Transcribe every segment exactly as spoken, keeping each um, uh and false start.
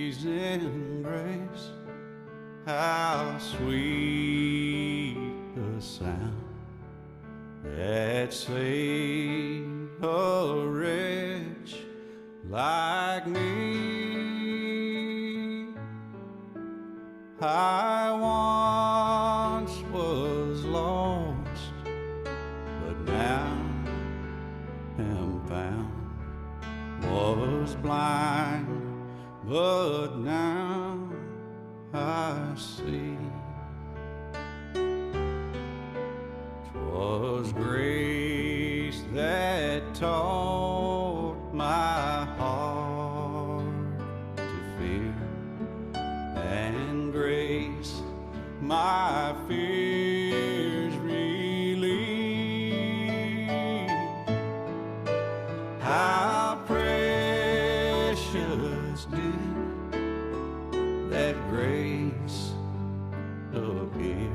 Amazing grace, how sweet the sound that saved a wretch like me. I once was lost, but now am found. Was blind, but now I see. 'Twas grace that taught my heart to fear, and grace my fears relieved. How precious did that grace appear,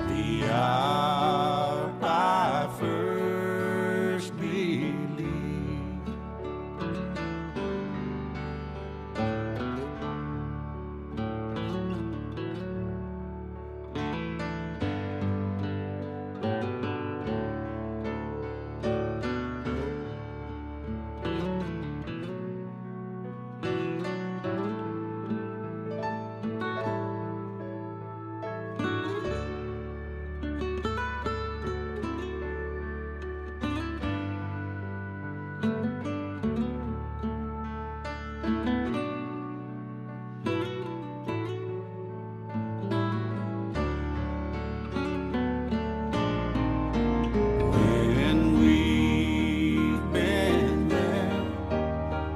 the hour I first believed. When we've been there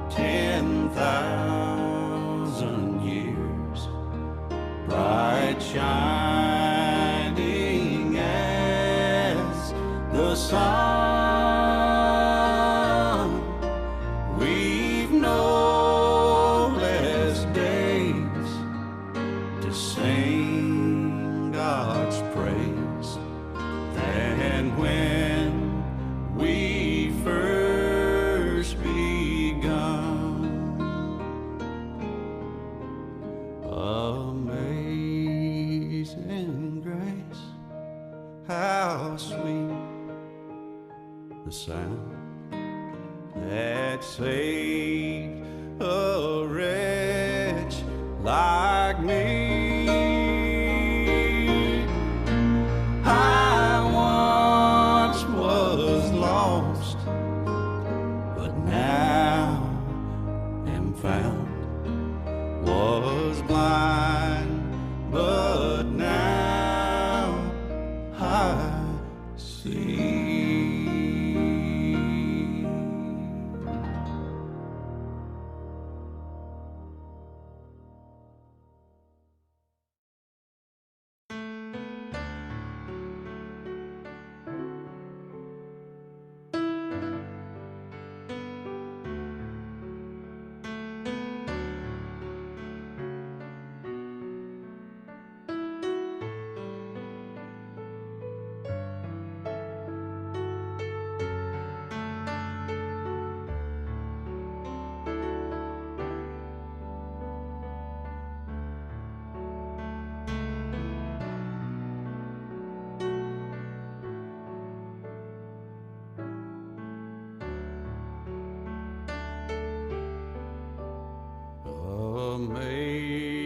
ten thousand years, bright shining as the sun, we've no less days to sing God's praise than when we first begun. Amazing grace, how sweet the sound that saved a wretch like me. I once was lost, but now am found. Was blind, but now I see.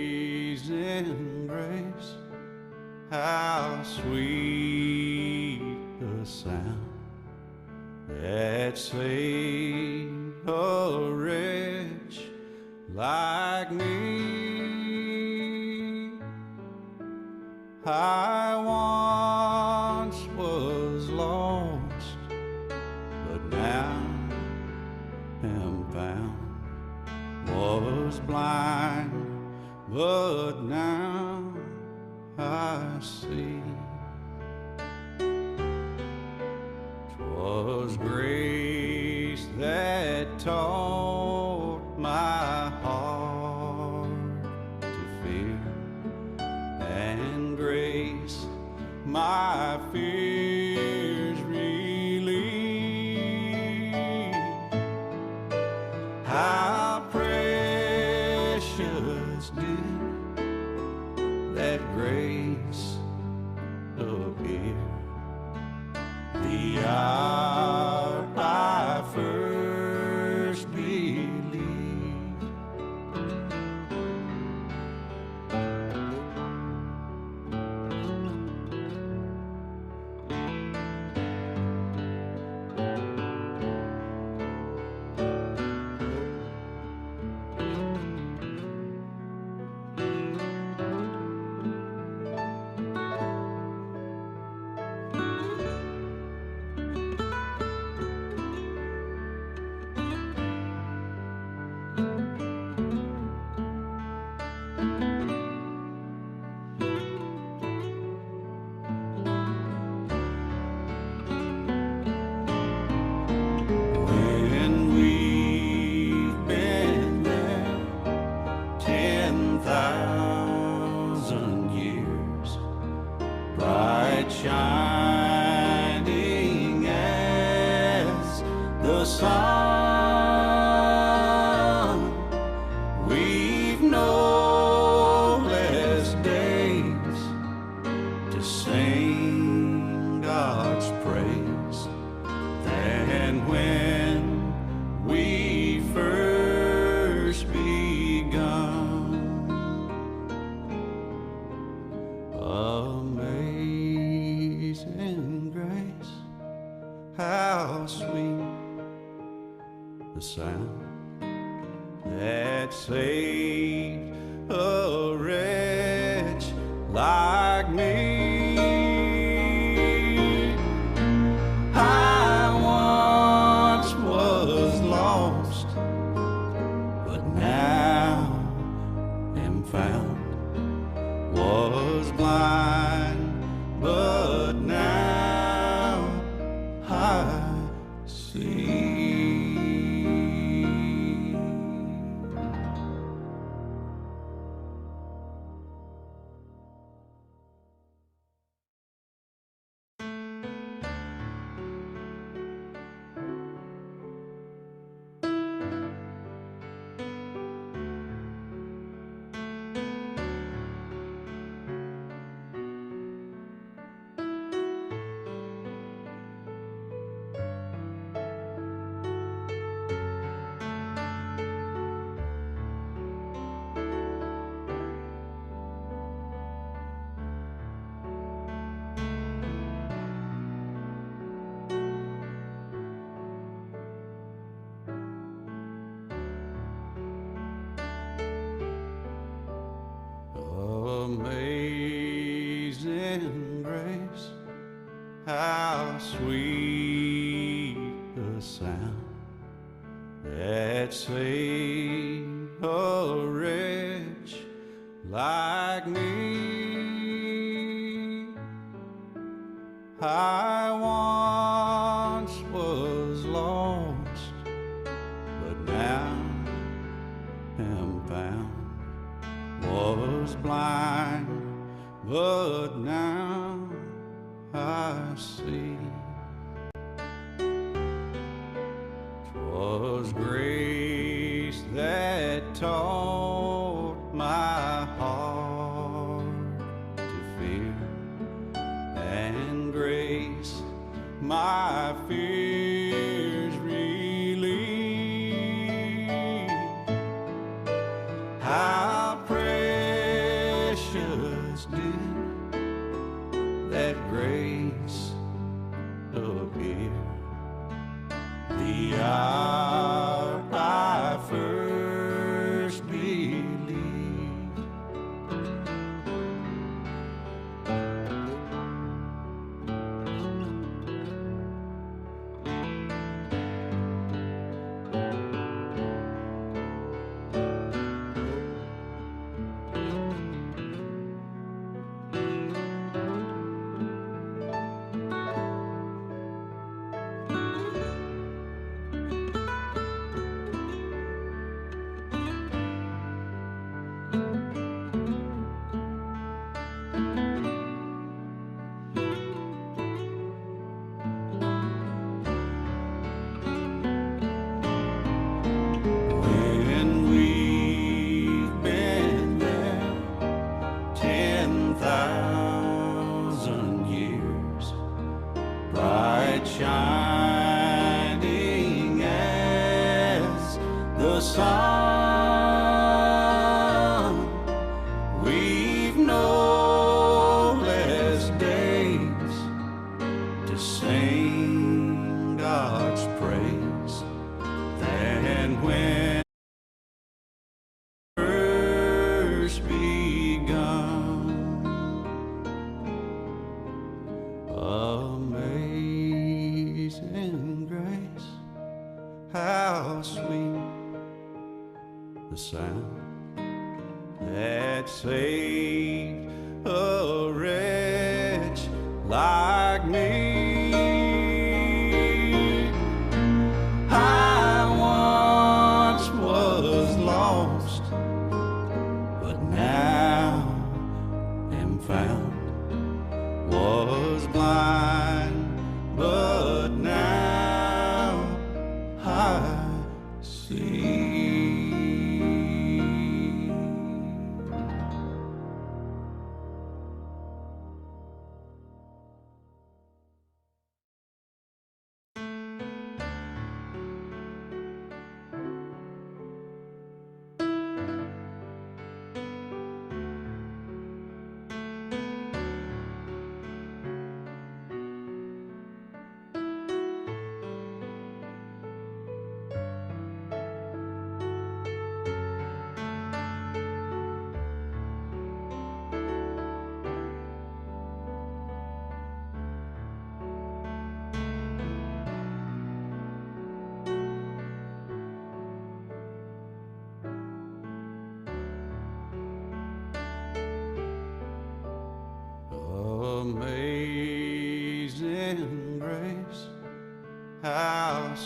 Amazing grace, how sweet the sound that saved a wretch like me. I once was lost, but now am found. Was blind, but now I see. 'Twas grace that taught my heart to fear, and grace my fears relieved. How The sound that saved a wretch like me. I once was lost, but now am found. Was blind, but now I see. Amazing grace, how sweet the sound that saved a wretch like me. I once was lost, but now am found. Was blind, but now I see. 'Twas grace that taught my heart to fear, and grace my fears relieved. How precious did that grace appear, the hour I first believed. When we've been there ten thousand years, bright shining as the sun, we've no less days to sing God's praise than when first begun. Amazing grace, how sweet the sound that saved a wretch like me. I once was lost, but now am found. Was blind, but now I see.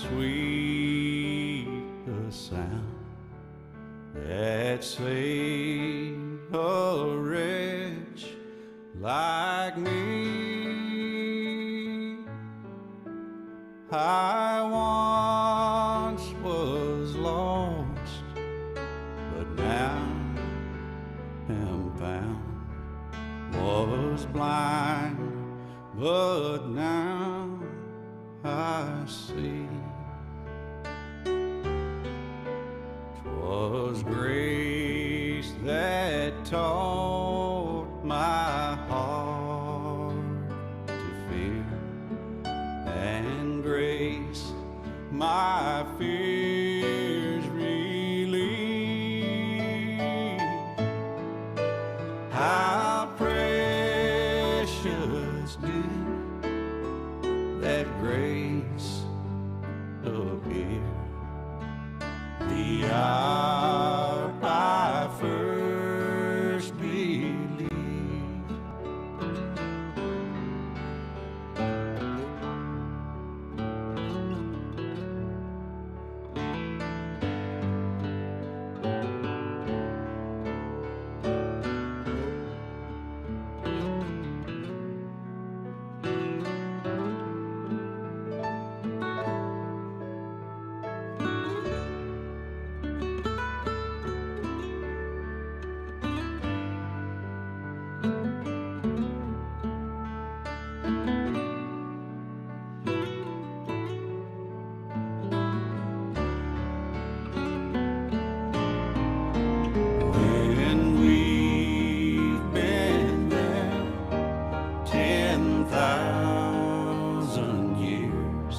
sweet the sound that saved a wretch like me. I once was lost, but now am found. Was blind, but now I see. 'Twas grace that taught my heart to fear, and grace my fears relieved. How precious did that grace appear, the hour I first believed. When we've been there ten thousand years,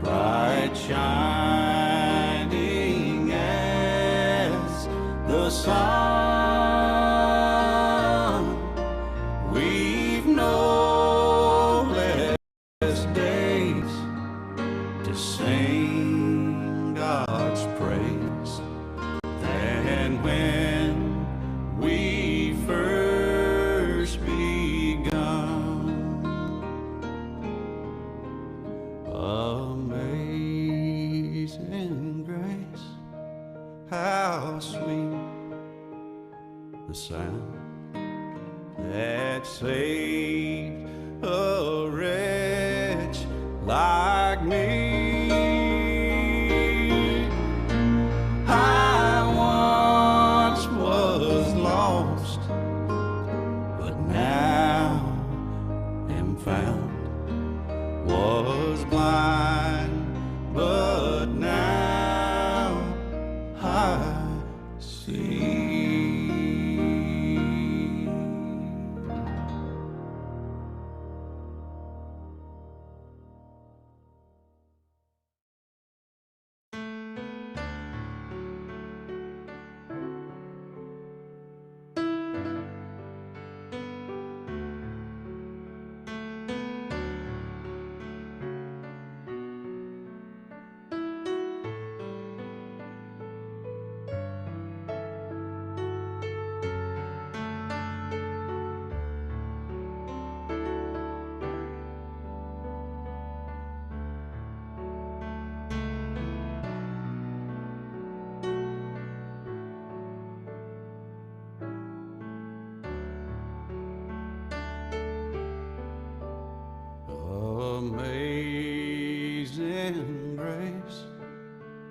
bright shining as the sun, we've no less days to sing God's praise than when we first begun. Amazing grace, how sweet the sound that saved a wretch like me. I once was lost, but now am found. Was blind, but now I see. Amazing grace,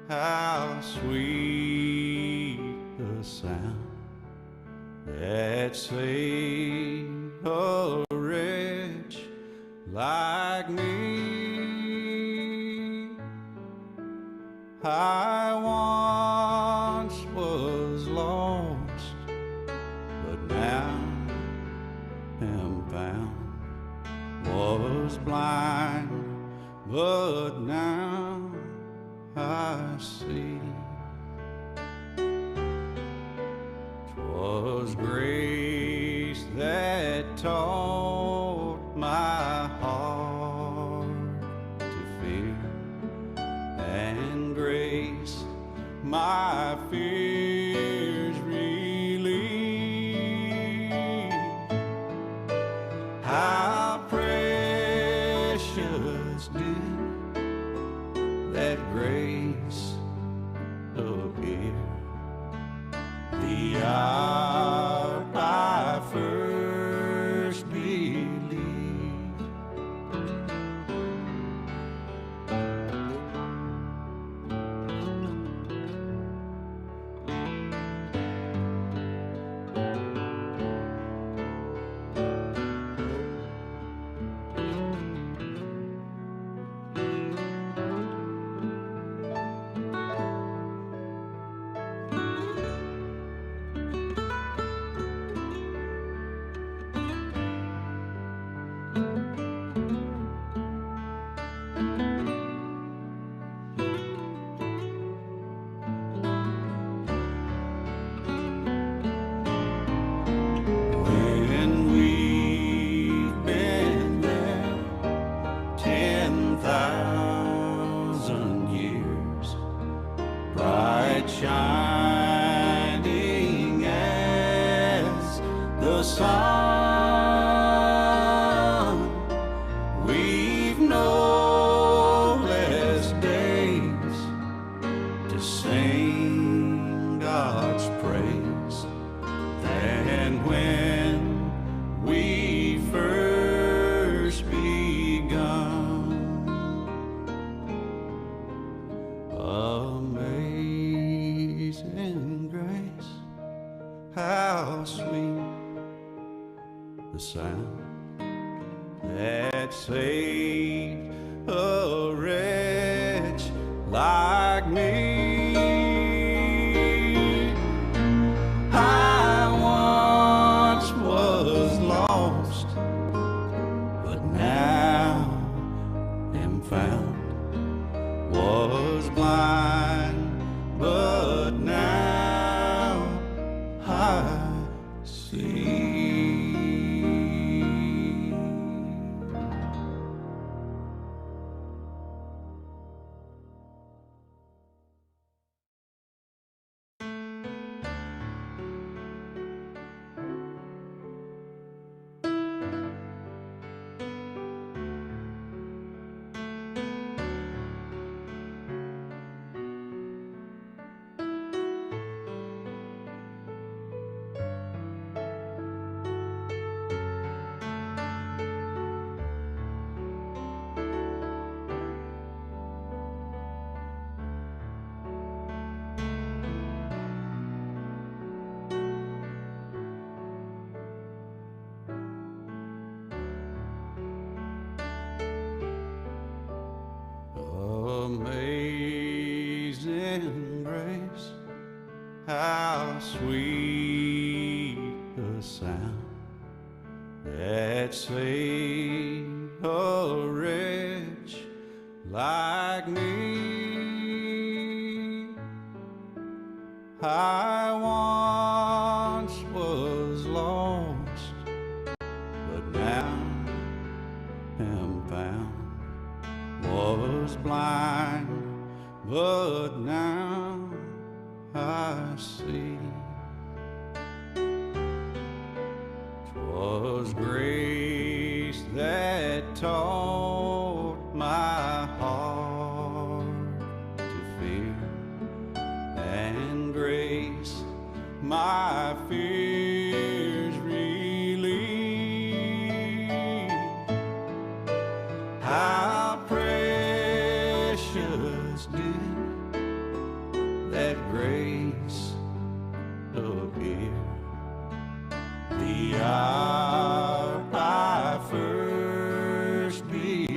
how sweet the sound that saved a wretch like me. I once was lost, but now am found. Was blind, but now I see. 'Twas grace that taught my heart to fear, and grace my fears relieved. How precious did The hour I first believed. When we've been there ten thousand years, bright shining as the sun, we've no less days to sing God's praise than when we first begun. Amazing grace, how sweet the sound that saved a wretch like me. I once was lost, but now am found. Was blind, but now I see. Amazing grace, how sweet the sound that saved a wretch like me. I once was lost, but now am found. Was blind, but now I see. 'Twas grace that taught my heart to fear, and grace my fears relieved. How precious did that grace appear, the hour I first be-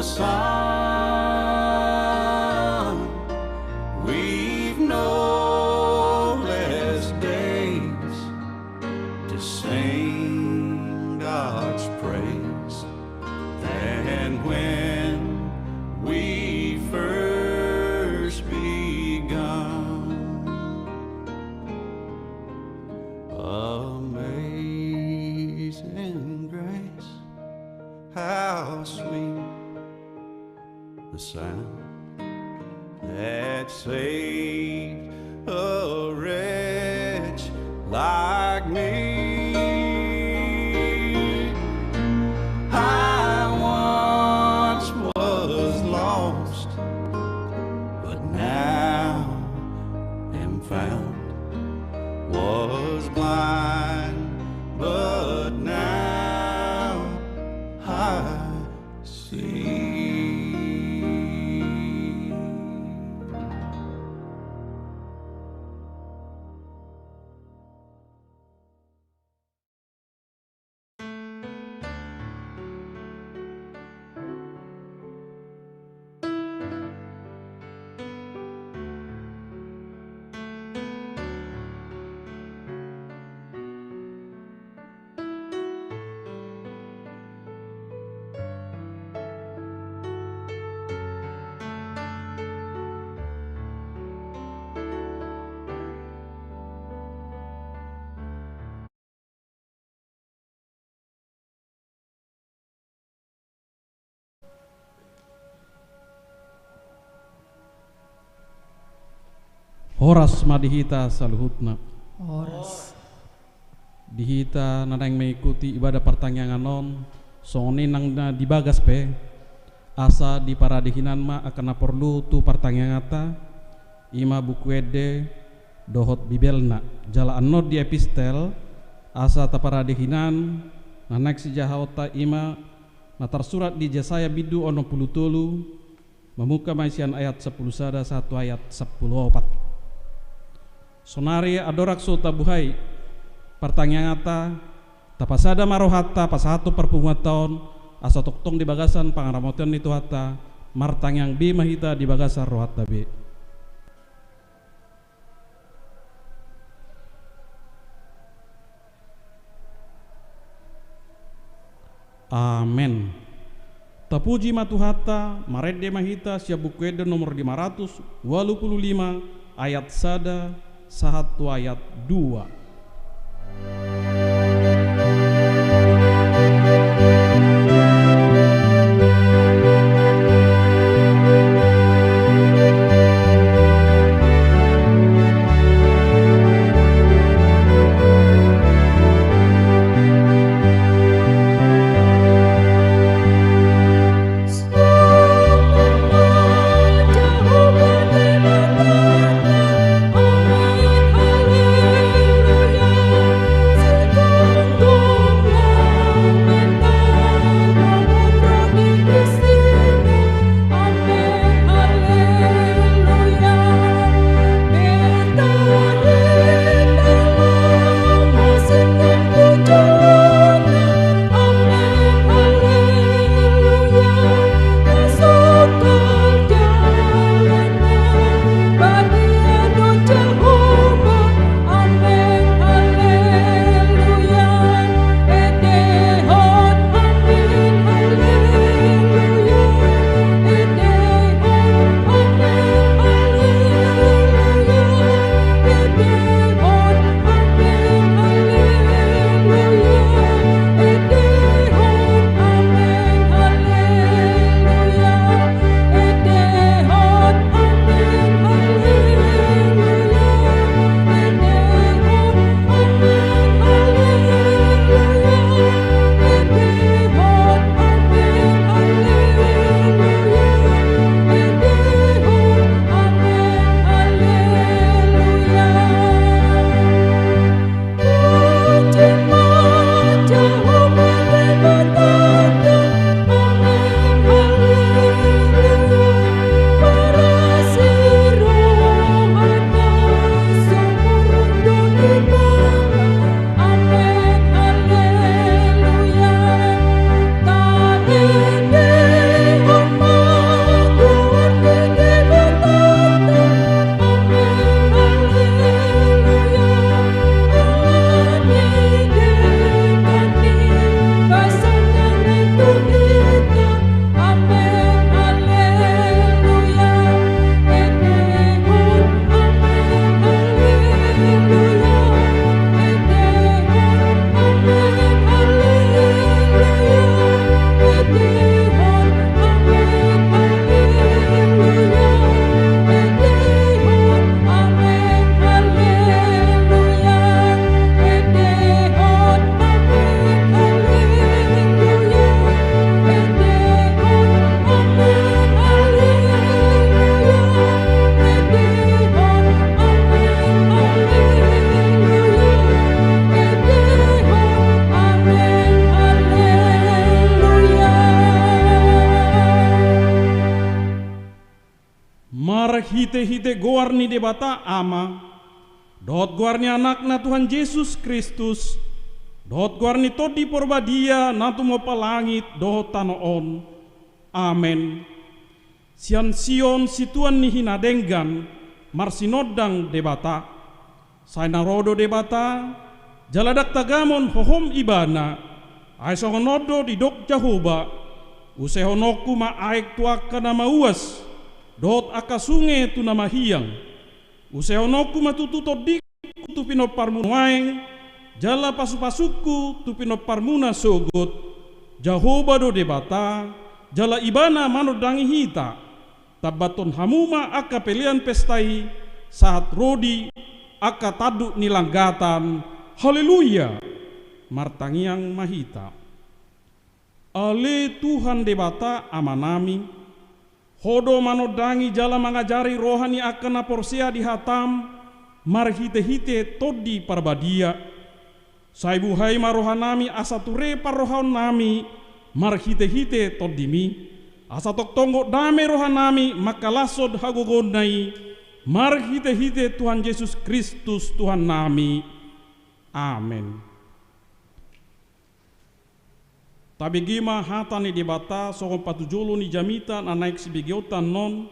Son, we've no less days to sing God's praise than when we first begun. Amazing grace, how sweet the sound that saved a wretch like me. I once was lost, but now am found. Was blind, but now I see. Horas ma di hita saluhutna. Horas. Di hita na naeng mengikuti ibadah partangiangan on, songon i nang na di bagas pe, asa diparade hinan ma angka na porlu tu partangianganta, i ma Buku Ende dohot Bibelna. Jala annon di epistel, asa taparade hinan na naeng sijahaonta, i ma na tarsurat di Jesaya bindu onom pulu tolu, mamungka ma i sian ayat sampulu sada sahat tu ayat sampulu opat. Sonari andorang so tabuhai partangianganta, tapasada ma rohanta pasahathon parpunguanta on, asa tongtong di bagasan pangaramotion ni Tuhanta, martangiang be ma hita di bagasan rohanta be. Amen. Tapuji ma Tuhanta, marende ma hita sian Buku Ende nomor lima ratus ualu pulu lima, ayat sada sahat tu ayat dua. marhitehite goar ni Debata Ama, dohot goar ni Anakna Tuhan Jesus Kristus, dohot goar ni Tondi Parbadia na tumompa langit dohot tano on. Amen. Sian Sion situan ni hinadenggan marsinondang Debata. Sai na ro do Debata, jala ndang tagamon hohom Ibana. Ai songon on do didok Jahowa: Usehononku ma aek tu angka na mauas, dohot angka sunge tu na mahiang. Usehononku ma tutu tondingku tu pinomparmu nuaeng, jala pasupasungku tu pinomparmuna sogot. Jahowa do Debata, jala Ibana manondangi hita. Tambathon hamu ma angka pelean pesta i, sahat ro di angka tanduk ni langgatan. Haleluya! Martangiang ma hita. Ale Tuhan Debata Amanami, Ho do manondangi jala mangajari roha ni angka na porsea di hataM marhitehite Tondi Parbadia. Sai buhai ma rohanami asa ture parrohaonnami marhitehite TondiMi, asa tongtong gok dame rohanami mangkalashon hagogoonna i, marhitehite Tuhan Jesus Kristus Tuhannami. Amen. Tabege ma hata ni Debata songon patujolo ni jamita na naeng sibegeonta annon,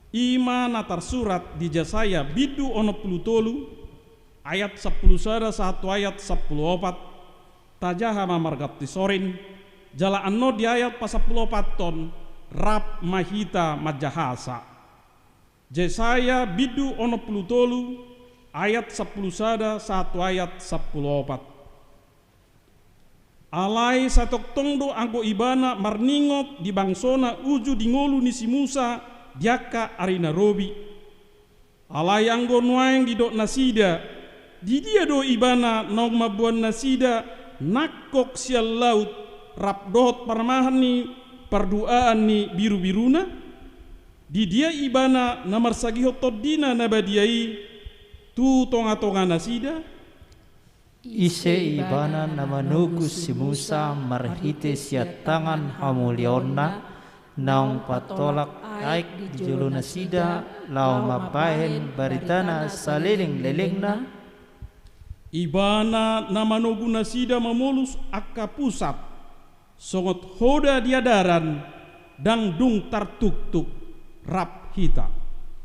i ma na tarsurat di Jesaya bindu onom pulu tolu, ayat sampulu sada sahat tu ayat sampulu opat. Tajaha ma marganti sorin, jala annon di ayat pasampulu opathon rap ma hita manjahasa. Jesaya bindu onom pulu tolu, ayat sampulu sada sahat tu ayat sampulu opat. Alai sai tongtong do anggo Ibana marningot di bangsona uju di ngolu ni si Musa di angka ari na robi. Alai anggo nuaeng didok nasida, didia do Ibana naung mamboan nasida nangkok sian laut, rap dohot parmahan ni parduaan ni birubiruna? Didia Ibana na marsagihon TondiNa na badia i tu tongatonga nasida? Ise Ibana na manogu si Musa marhite sian tangan hamuliaonna, naung patolak aek di jolo nasida laho mambahen baritana salelenglelengna? Ibana na manogu nasida mamolus angka pusat, songon hoda di adaran, ndang dung tartuktuk. Rap hita.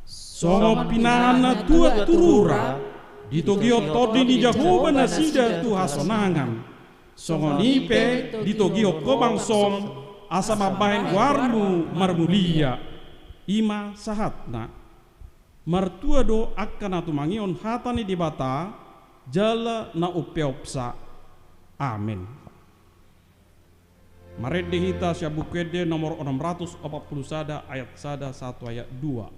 Songon pinahan na tuat tu rura, ditogihon Tondi ni Jahowa nasida tu hasonangan. Songon i pe ditogihon Ho bangsoM asa mambahen goarMu marmulia. I ma sahatna. Martua do angka na tumangihon hata ni Debata jala na umpeopsa. Amen. Marende hita sian Buku Ende nomor onom ratus opat pulu sada, ayat sada sahat tu ayat dua.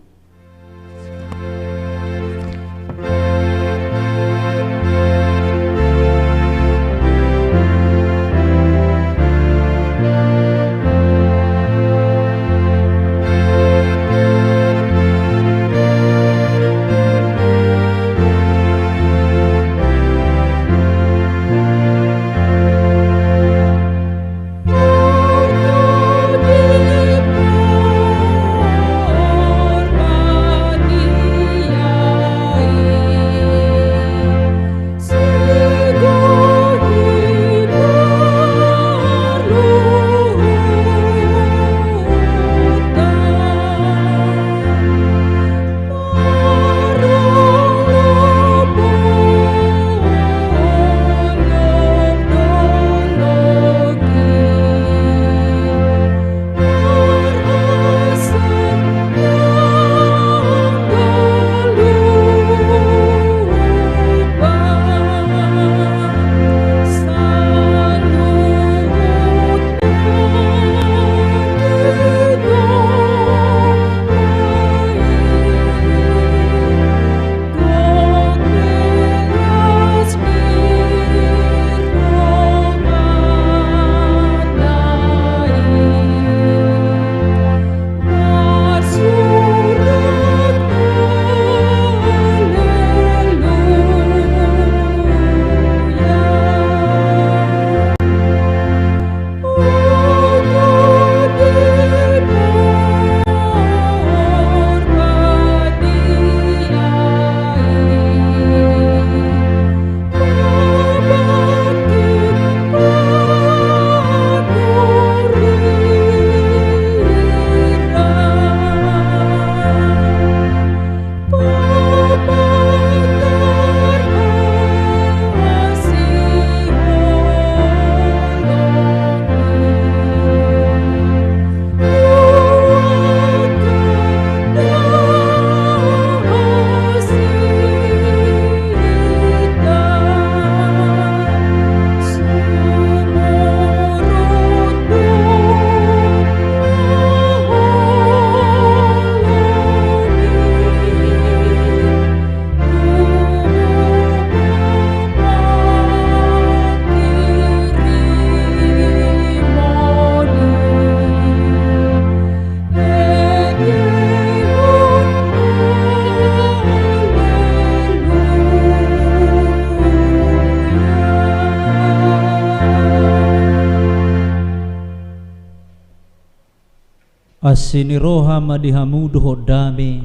Asi ni roha ma di hamu dohot dame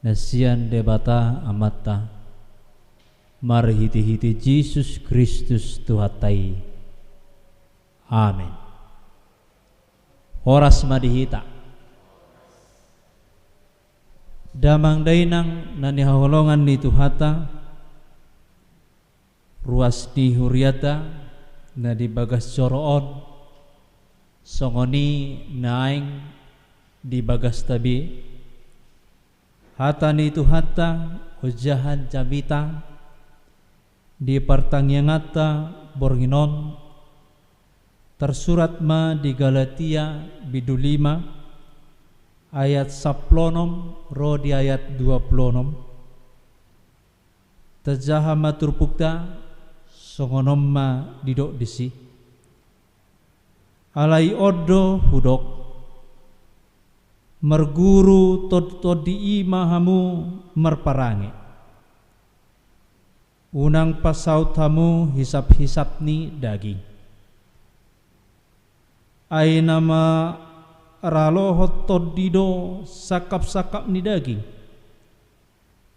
na sian Debata Amanta, marhitehite Jesus Kristus Tuhanta i. Amen. Horas ma di hita. Damang dainang na hinaholongan ni Tuhanta, ruas ni huriata na di bagas joro on, songon i naeng di bagasta be. Hata ni Tuhanta, ojahan jamita di partangianganta borngin on, tarsurat ma di Galatia bindu lima ayat sampulu onom ro di ayat dua pulu onom. Tajaha ma turpukta, songon on ma didok disi. Alai on do hudok, marguru tod-, tondi i ma hamu marparange. Unang pasaut hamu hisap-hisap ni daging. Ai na maralohon tondi do sangkap-sangkap ni daging,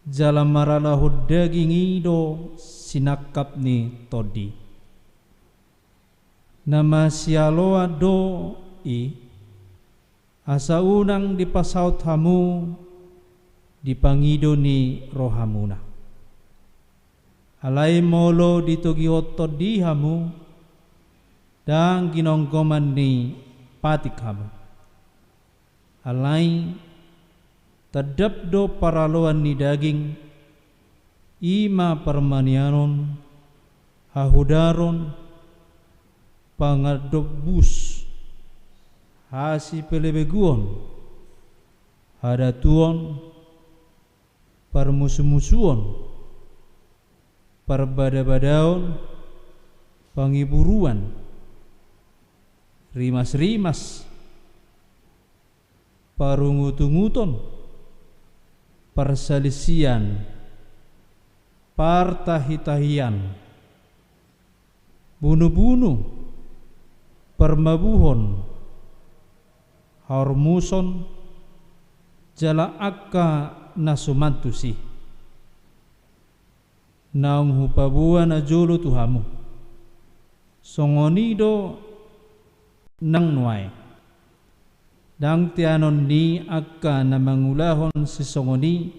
jala maralohon daging i do sinangkap ni tondi. Na masialoan do i, asa unang dipasaut hamu di pangido ni rohamuna. Alai molo ditogihon tondi hamu, ndang ginonggoman ni patik hamu. Alai tandap do paraloan ni daging, i ma parmaneanon, hahudaron, pangandombus, hasipelebeguon, hadatuon, parmusumusuon, parbadabadaon, pangiburuan, rimasrimas, parungutunguton, parsalisian, partahitahian, bunubunu, parmabuhon, haormuson, jala angka na suman tusi. Naung hupaboa najolo tu hamu, songon i do nang nuaeng. Ndang teanon ni angka na mangulahon sisongon i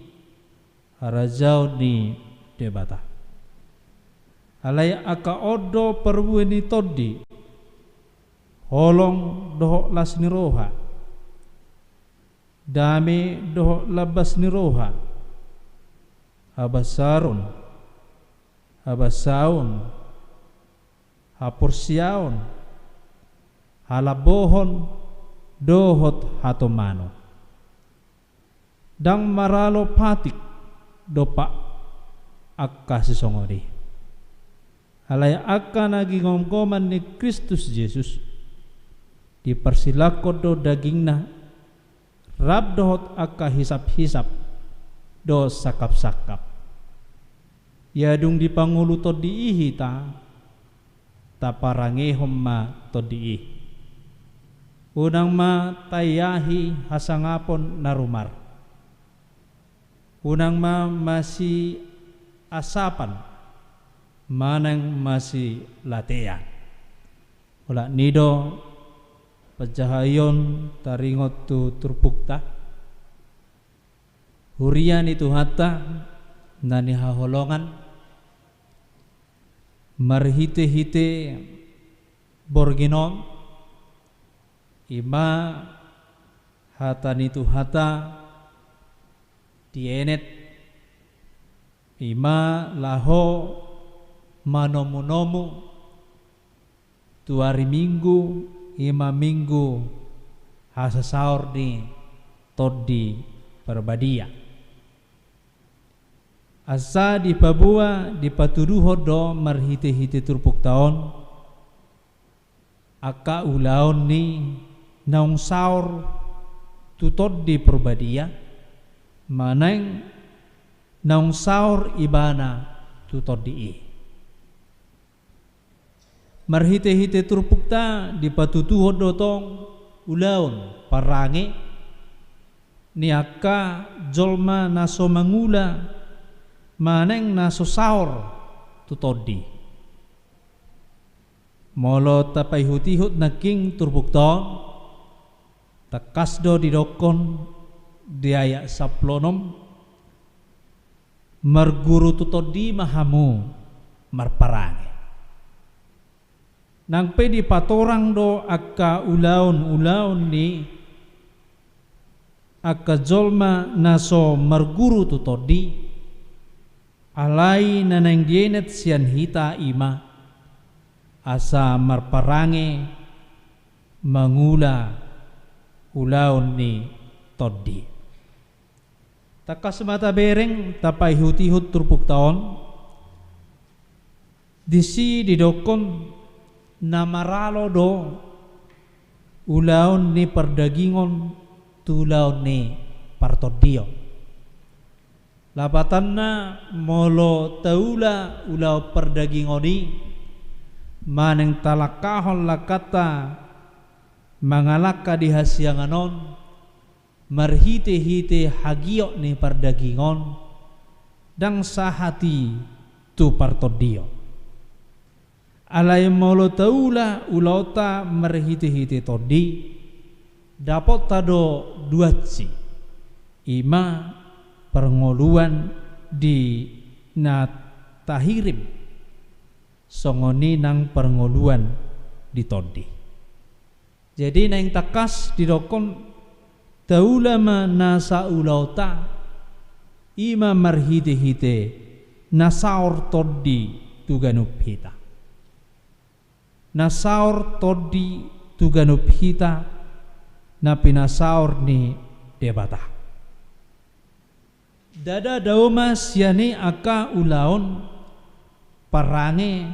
harajaon ni Debata. Alai angka on do parbue ni tondi, holong dohot las ni roha, dame dohot lambas ni roha, habasaron, habasaon, haporseaon, halambohon, dohot hatomanon. Ndang maralo patik dompak angka sisongon i. Alai angka na ginonggoman ni Kristus Jesus, diparsilangkon do dagingna, rap dohot angka hisap-hisap dohot sangkap-sangkap. Ia dung dipangolu tondi i hita, taparangehon ma tondi i. Unang ma taiahi hasangapon na rumar. Unang ma masiasapan manang masilatean. Olat ni do panjahaion taringot tu turpukta. Huria ni Tuhanta na hinaholongan, marhitehite borngin on, i ma hata ni Tuhanta dienet, i ma laho manomunomu tu ari Minggu, i ma Minggu hasasaor ni Tondi Parbadia. Asa dipaboa, dipatuduhon do marhitehite turpukta on angka ulaon ni naung saor tu Tondi Parbadia, manang naung saor ibana tu tondi i. Marhitehite turpukta dipatuduhon do tong ulaon parange ni angka jolma na so mangula manang na so saor tu tondi. Molo tapaihut-ihut nangkin turpukta on, tangkas do didokkon di ayat sampulu onom, marguru tu tondi ma hamu marparange. Nang pe dipatorang do angka ulaon-ulaon ni angka jolma na so marguru tu tondi, alai na naeng dienet sian hita i ma asa marparange mangula ulaon ni tondi. Tangkas ma tabereng, tapaihut-ihut turpukta on, disi didokkon na maralo do ulaon ni pardagingon tu ulaon ni partondion. Lapatanna, molo taula ulaon pardagingon i manang talangkahon langkanta mangalangka di hasiangan on, marhite-hite hagiot ni pardagingon, ndang sahat i tu partondion. Alai molo taula ulaonta marhite-hite tondi, dapotta do duansi, i ma parngoluan di na tahirim, songon i nang parngoluan di tondi. Jadi naeng tangkas didokkon, taula ma nasa ulaonta, i ma marhite-hite na saor tondi tu ganup hita. Na saor tondi tu ganup hita, na pinasaor ni Debata. Ndada dao ma sian i angka ulaon parange,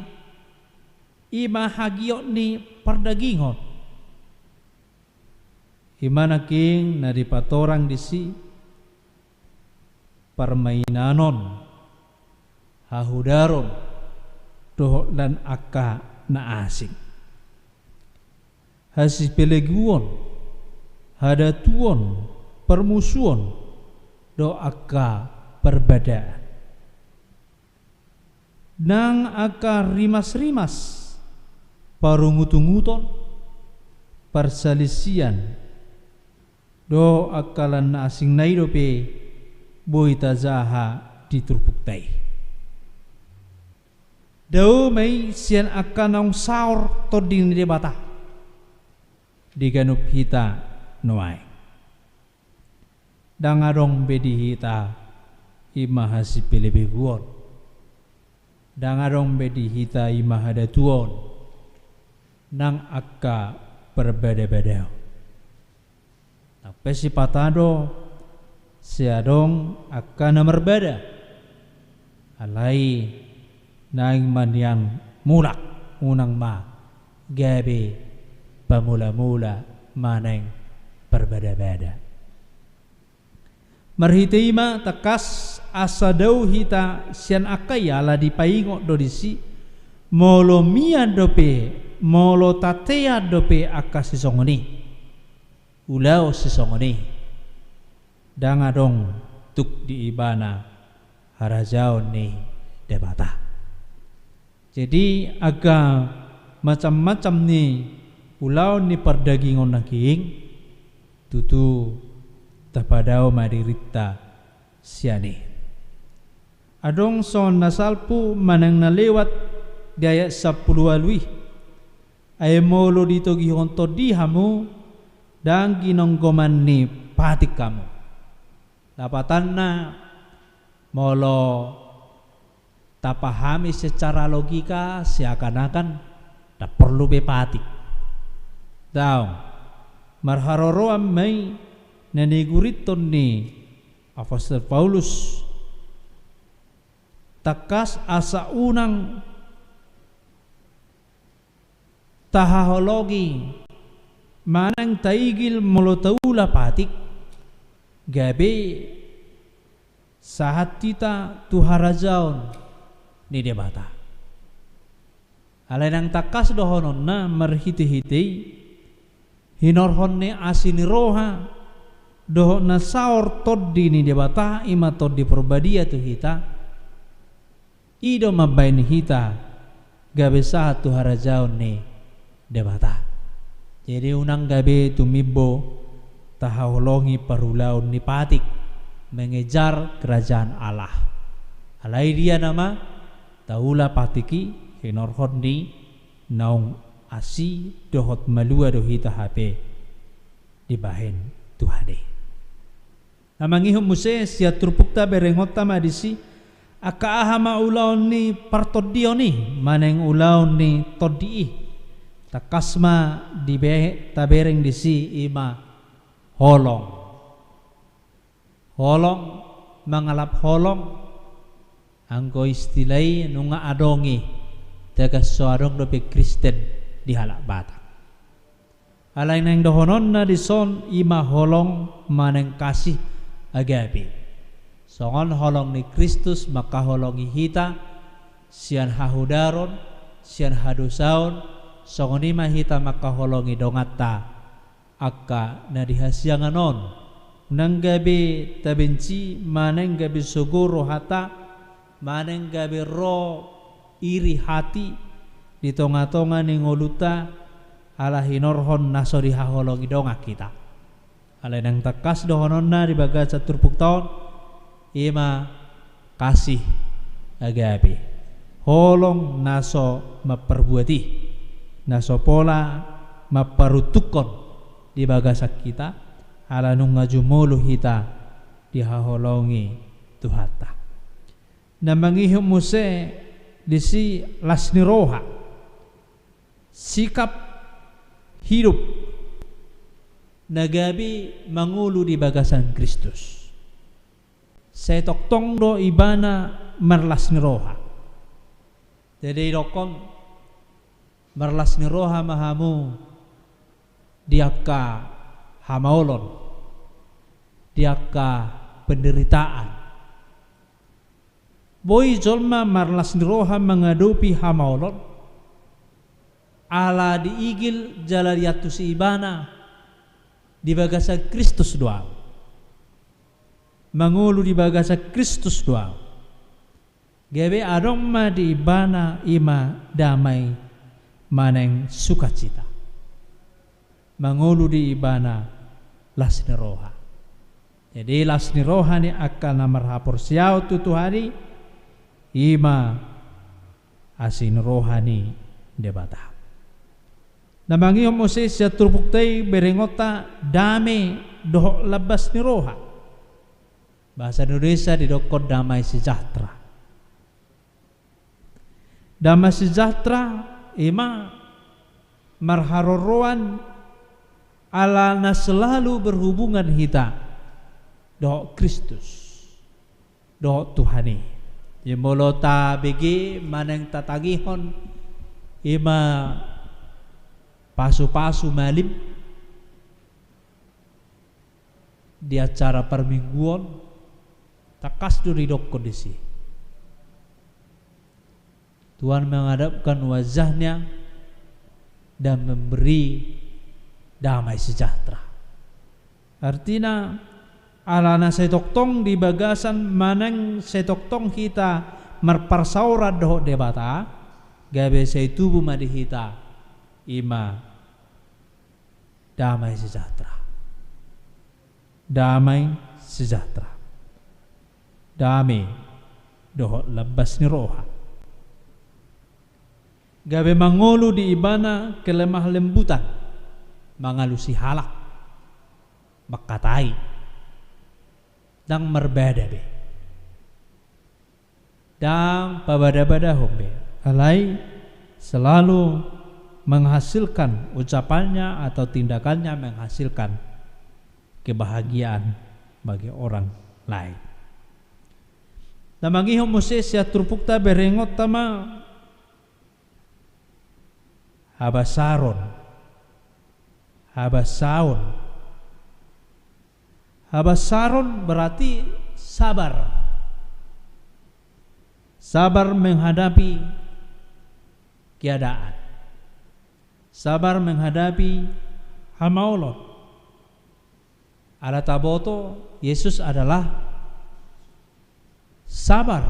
i ma hagiot ni pardagingon. I ma nangkin na dipatorang disi parmainanon, hahudaron, dohot lan angka na asing. Hasipeleguon, hadatuon, parmusuon, dohot angka parbadaan. Nang angka rimas-rimas, parungut-unguton, parsalisian, dohot angka lan na asing nai dope boi tajaha di turpukta i. Dao ma i sian angka naung saor tondi ni Debata di ganup hita nuaeng. Ndang adong be di hita i ma hasipelebeguon. Ndang adong be di hita i ma hadatuon. Nang angka parbada-badaon. Nang pe sipata do, sai adong angka na marbada. Alai naeng ma nian mulak, unang ma gabe pamula-mula manang parbada-bada. Marhite i ma tangkas asa dao hita sian angka i, ala dipaingot do disi, molo mian dope, molo tatean dope angka sisongon i, ulaon sisongon i, ndang adong tuk di ibana harajaon ni Debata. Jadi angka macam-macam ni ulaon ni pardagingon nangkin, tutu tapadao ma dirinta sian i. Adong songon na salpu manang na lewat di ayat sampulu ualu i. Ai molo ditogihon tondi hamu, ndang ginonggoman ni patik hamu. Lapatanna, molo tapahami secara logika, seakan-akan ndang porlu be patik. Daong, marharoroan ma i na nigurinton ni apostel Paulus. Tangkas asa unang tahaholongi manang taigil molo taula patik, gabe sahat hita tu harajaon ni Debata. Alai nang tangkas dohononna marhite-hite i, Hinorhon ni asi ni roha dohot na saor Tondi ni Debata, i ma Tondi Porbadia tu hita, i do mambahen hita gabe sahat tu harajaon ni Debata. Jadi, unang gabe tumimbo tahaholongi parulaon ni patik, mengejar kerajaan Allah. Alai dia nama taula patik i, hinorhon ni naung asi dohot malua do hita hape dibahen Tuhan i. Na mangihut muse sian turpukta, berengonta ma disi, angka aha ma ulaon ni partondion i manang ulaon ni tondi i? Tangkas ma dibe-, tabereng disi, i ma holong. Holong, mangalap holong, anggo istilah i nunga adong i, tagan so adong dope Kristen di halak Batak. Alai naeng dohononna dison i ma holong manang kasih agape. Songon holong ni Kristus mangkaholongi hita sian hahodaron, sian hadosaon, songon i ma hita mangkaholongi donganta angka na di hasiangan on. Unang gabe tabenci, manang gabe sogo rohanta, manang gabe ro iri hati di tonga-tonga ni ngolunta, ala hinorhon na so dihaholongi dongan hita. Alai naeng tangkas dohononna di bagasan turpukta on, i ma kasih agape. Holong na so mamparbuat i, na so pola mamparuntukhon di bagasan hita, ala nunga jumolo hita dihaholongi Tuhanta. Na mangihut muse disi las ni roha, sikap hidup na gabe mangolu di bagasan Kristus. Sai tongtong do ibana marlas ni roha. Jadi didokkon, marlas ni roha ma hamu di angka hamaolon, di angka penderitaan. Boi jolma marlas ni roha mangadopi hamaolon, ala diigil jala diantusi ibana di bagasan Kristus do ahu. Mangolu di bagasan Kristus do ahu. Gabe adong ma di ibana i ma damai manang sukacita. Mangolu di ibana las ni roha. Jadi, las ni roha ni angka na marhaporseaon tu Tuhan i, i ma asi ni roha ni Debata. Na mangihut muse sian turpukta i, berengonta, dame dohot lambas ni roha. Bahasa Indonesia didokkon damai sejahtera. Damai sejahtera i ma marharoroan ala na selalu berhubungan hita dohot Kristus, dohot Tuhan i. Jadi molo tabege manang tatangihon i ma pasu-pasu malim di acara parmingguon, tangkas do didokkon disi, Tuhan menghadapkan wajah-Nya dan memberi damai sejahtera. Artina, ala na sai tongtong di bagasan manang sai tongtong hita marparsaoran dohot Debata, gabe sai tubu ma di hita i ma damai sejahtera. Damai sejahtera. Dame dohot lambas ni roha. Gabe mangolu di ibana kelemah lembutan, mangalusi halak, mangkatai, ndang marbada be. Ndang pabada-badahon be, alai selalu menghasilkan ucapannya atau tindakannya menghasilkan kebahagiaan bagi orang lain. Na mangihut muse sian turpukta, berengonta ma habasaron. Habasaon. Habasaron berarti sabar. Sabar menghadapi keadaan. Sabar menghadapi Hamaolon. Ala taboto, Yesus adalah sabar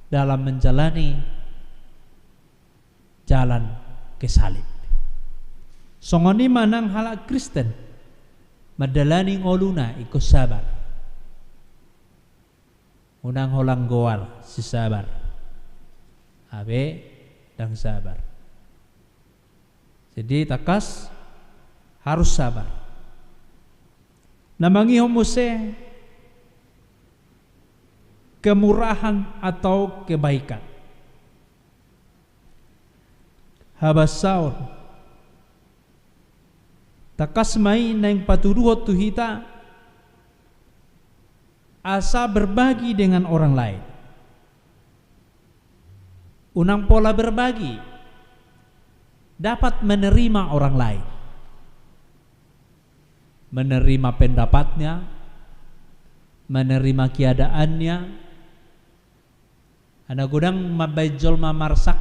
dalam menjalani jalan ke salib. Songon i ma nang halak Kristen mandalani ngoluna ingkon sabar. Unang holan goar si sabar. Abe, ndang sabar. Jadi, tangkas harus sabar. Na mangihon muse kemurahan atau kebaikan. Habasaon. Tangkas ma i naeng patuduhon tu hita asa berbagi dengan orang lain. Unang pola berbagi, dapat menerima orang lain. Menerima pendapatnya, menerima keadaannya. Ala godang mambahen jolma marsak,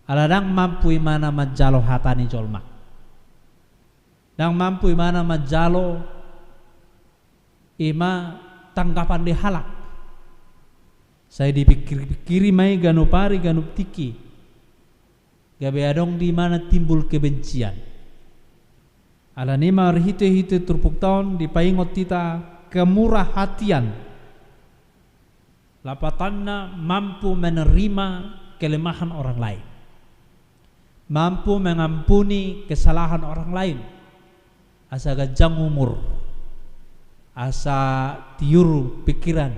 ala ndang mampu imana manjalo hata ni jolma. Ndang mampu imana manjalo ima tanggapan ni halak. Sai dipikir-pikiri ma i ganup ari ganup tingki. Gabe adong di imana timbul kebencian. Alani i marhite-hite turpukta on dipaingot hita kemurahatian. Lapatanna mampu menerima kelemahan orang lain. Mampu mengampuni kesalahan orang lain. Asa ganjang umur. Asa tiur pikiran.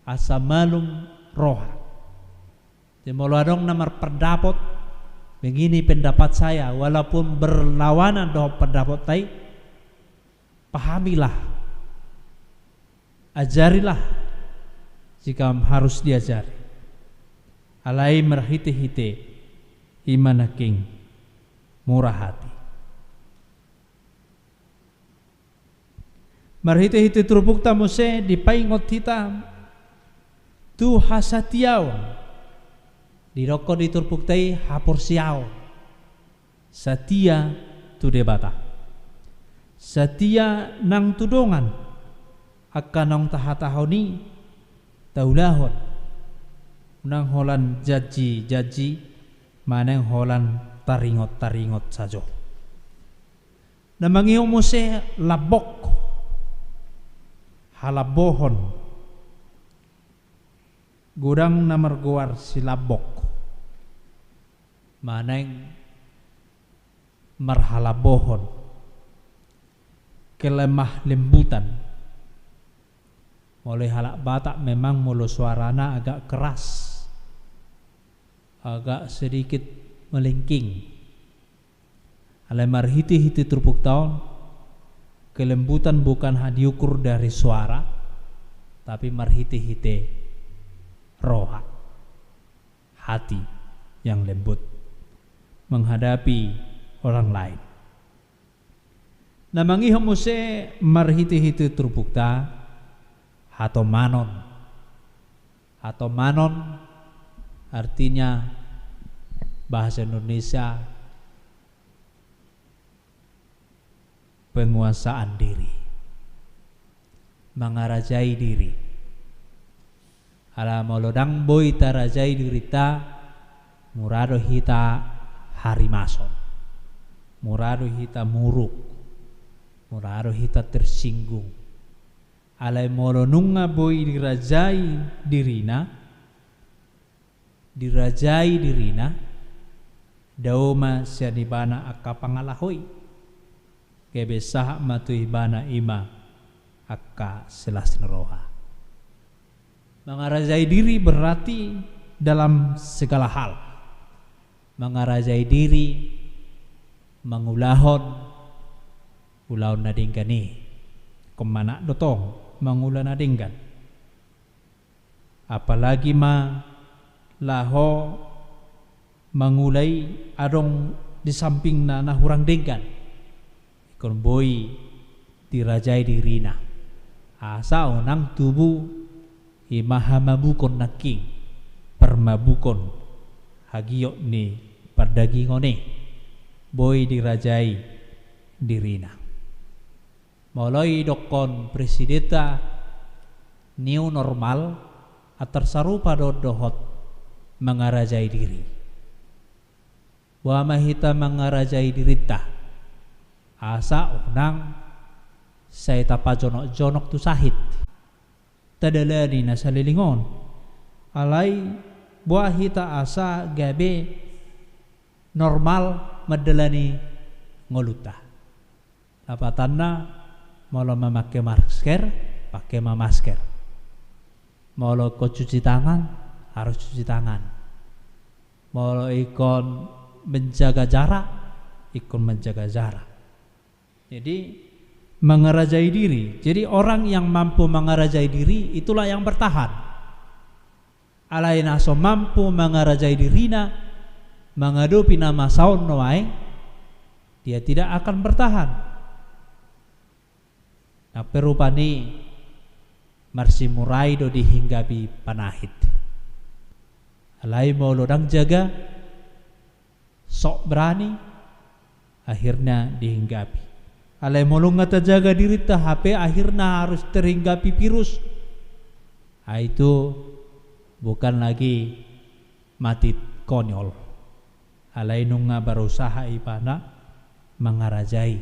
Asa malum roha. Jadi molo adong na marpendapot, begini pendapat saya, walaupun berlawanan dohot pendapat tai, pahamilah, ajarilah jika harus diajari. Alai marhite-hite ima nangkin murah hati. Marhite-hite turpukta muse dipaingot hita tu hasatiaon. Didokkon di turpukta i haporseaon. Satia tu Debata. Satia nang tu dongan. Angka naung tahatahon i taulahon. Unang holan janji-janji manang holan taringot-taringot sajo. Na mangihon muse lambok, halambohon. Godang na margoar silambok manang marhalambohon. Kelemah lembutan. Molo halak Batak memang molo suarana agak keras, agak sedikit melengking. Alai marhite-hite turpukta on, kelembutan bukan ha-, diukur dari suara, tapi marhite-hite roha, hati yang lembut menghadapi orang lain. Na mangihon muse marhite-hite turpukta, hatomanon. Hatomanon artinya bahasa Indonesia penguasaan diri, mangarajai diri. Ala molo ndang boi tarajai dirinta, mura do hita harimason, mura do hita muruk, mura do hita tersinggung. Alai molo nunga boi dirajai dirina, dirajai dirina, dao ma sian ibana angka pangalaho i. Gabe sahat ma tu ibana ima angka silas ni roha. Mangarajai diri berarti dalam segala hal. Mangarajai diri mangulahon ulaon na denggan i. Ingkon manat do tong mangula na denggan. Apalagi ma laho mangula i adong di sampingna na hurang denggan. Ingkon boi dirajai dirina. Asa unang tubu ima hamabukon nangkin, parmabukon hagiot ni pardagingon i. boi dirajai dirina. Molo idokkon presidenta new normal, antar sarupa do dohot mangarajai diri. Boha ma hita mangarajai dirinta, asa unang sai tapajonok-jonok tu sahit, tadalani na saleleng on. Alai boha hita asa gabe normal mandalani ngolunta. Lapatanna, molo mamake masker, pake ma masker. Molo ingkon cuci tangan, harus cuci tangan. Molo ingkon menjaga jarak, ingkon menjaga jarak. Jadi, mangarajai diri. Jadi, orang yang mampu mangarajai diri, itulah yang bertahan. Alai na so mampu mangarajai dirina, mangadopi na masa on nuaeng, dia tidak akan bertahan. Nang pe rupani marsimurai do dihinggapi panahit. Alai molo ndang jaga, sok berani, akhirna dihinggapi. Alai molo nga tajaga dirinta hape akhirna harus terhinggapi virus. Ah, itu bukan lagi mati konyol. Alai nunga berusaha ibana mangarajai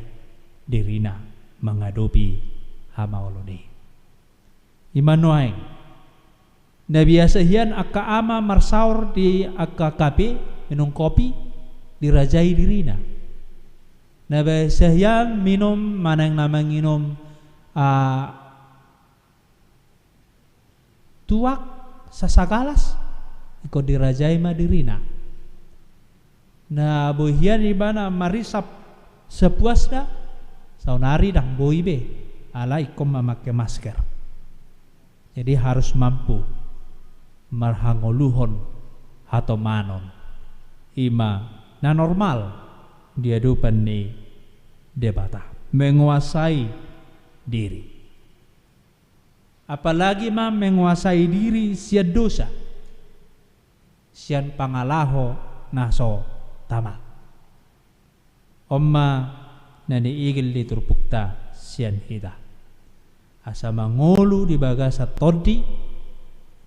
dirina mangadopi hamaolon i. Ima nuaeng. Na biasa hian angka ama marsaor di angka kafe, minum kopi, dirajai dirina. Na biasa hian minum manang na manginum, ah, tuak sasagalas, ingkon dirajai ma dirina. Na boi hian ibana marisap sepuasna, saonari ndang boi be, alai ingkon mamake masker. Jadi harus mampu marhangoluhon hatomanon. Ima na normal di adopan ni Debata. Menguasai diri. Apalagi ma menguasai diri sian dosa, sian pangalaho na so tama. On ma na niigil ni turpukta sian hita. Asa mangolu di bagasan tondi,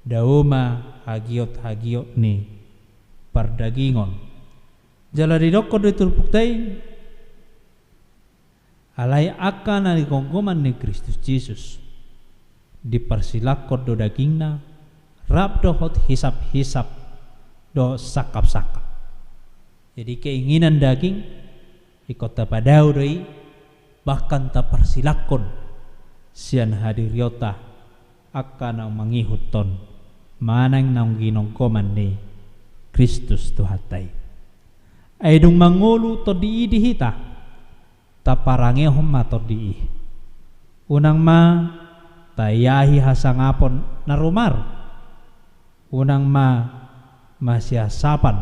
dao ma hagiot-hagiot ni pardagingon. Jala didokkon do di turpukta i, alai angka na di gomgoman ni Kristus Jesus, diparsilangkon do dagingna, rap dohot hisap-hisap dohot sangkap-sangkap. Jadi keinginan daging, ingkon tapadao do i, bahkan taparsilangkon sian hadirionta, angka naung mangihuthon, manang naung ginonggoman ni Kristus Tuhanta i. Ai dung mangolu tondi i di hita, taparangehon ma tondi i. Unang ma taiahi hasangapon na rumar. Unang ma masihasapan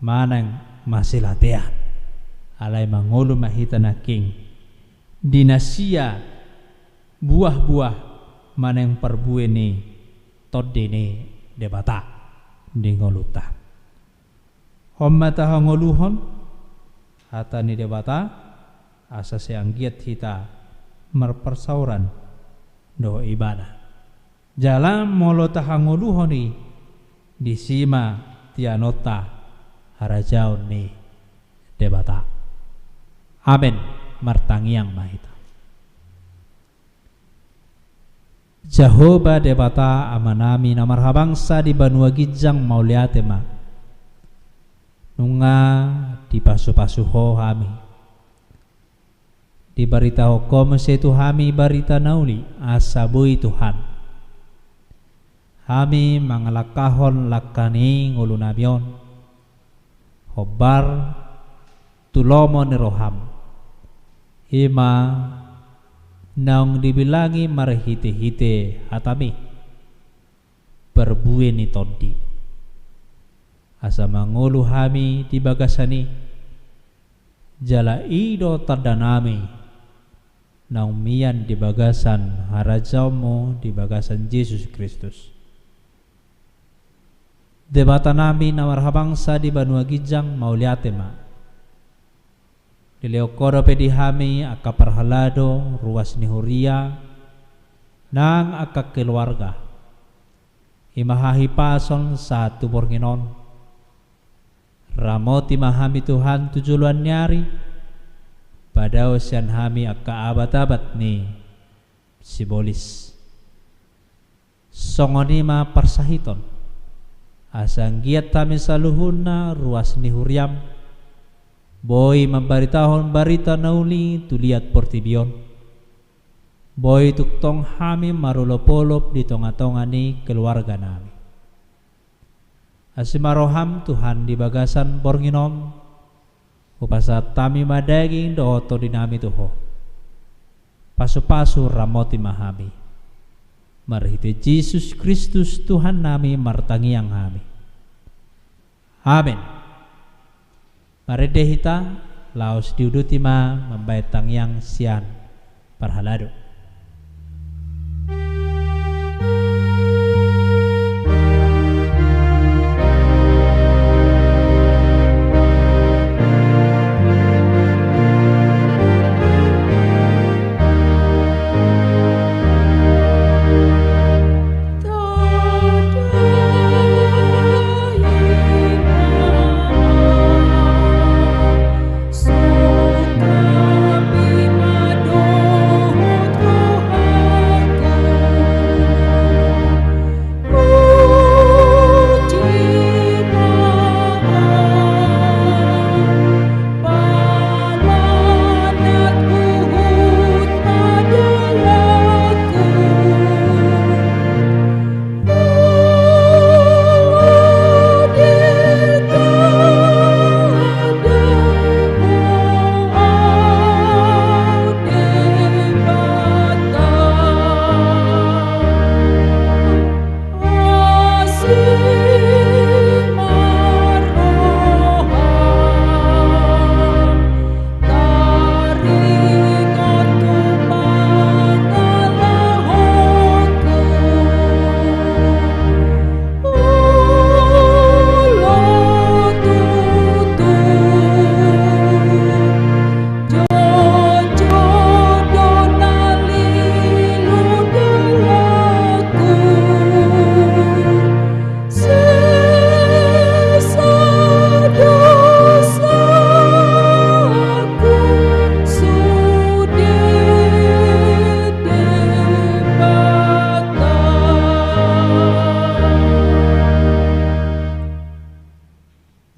manang masilatean. Alai mangolu ma hita nangkin di na sia buah-buah manang parbue ni tondi ni Debata di ngolunta. On ma tahangoluhon hata ni Debata, asa sai anggiat hita marparsaoran dohot Ibana. Jala molo tahangoluhon i, disi ma tianonta harajaon ni Debata. Amen. Martangiang ma hita. Jahowa Debata Amanami na marhabangsa di banua ginjang, mauliate ma. Nunga dipasupasu Ho hami. Dibaritahon Ho muse tu hami barita na uli, asa boi Tuhan hami mangalangkahon langka ni ngolunami on, hombar tu lomo ni roham. I ma naung dibilangi marhitehite hatami, parbue ni tondi. Asa mangolu hami di bagasan i, jala i do tandanami naung mian di bagasan harajaonmu di bagasan Jesus Kristus. Debatanami na marhabangsa di banua ginjang, mauliate ma. Dilehon Ho dope di hami angka parhalado, ruas ni huria, nang angka keluarga, i ma hahipason sahat tu borngin on. Ramoti ma hami Tuhan tu joloan ni ari, padao sian hami angka abat-abat ni sibolis. Songon i ma parsahiton, asa anggiat hami saluhutna ruas ni huriaM, boi mambaritahon barita na uli tu liat portibi on, boi tongtong hami marolop-olop di tonga-tonga ni keluarganami. Asi ma rohaM Tuhan di bagasan borngin on, hupasahat hami ma daging dohot tondinami tu Ho. Pasu-pasu ramoti ma hami. Marhite Jesus Kristus Tuhannami martangiang hami. Amen. Marende hita, laos diuduti ma mambahen tangiang sian parhalado.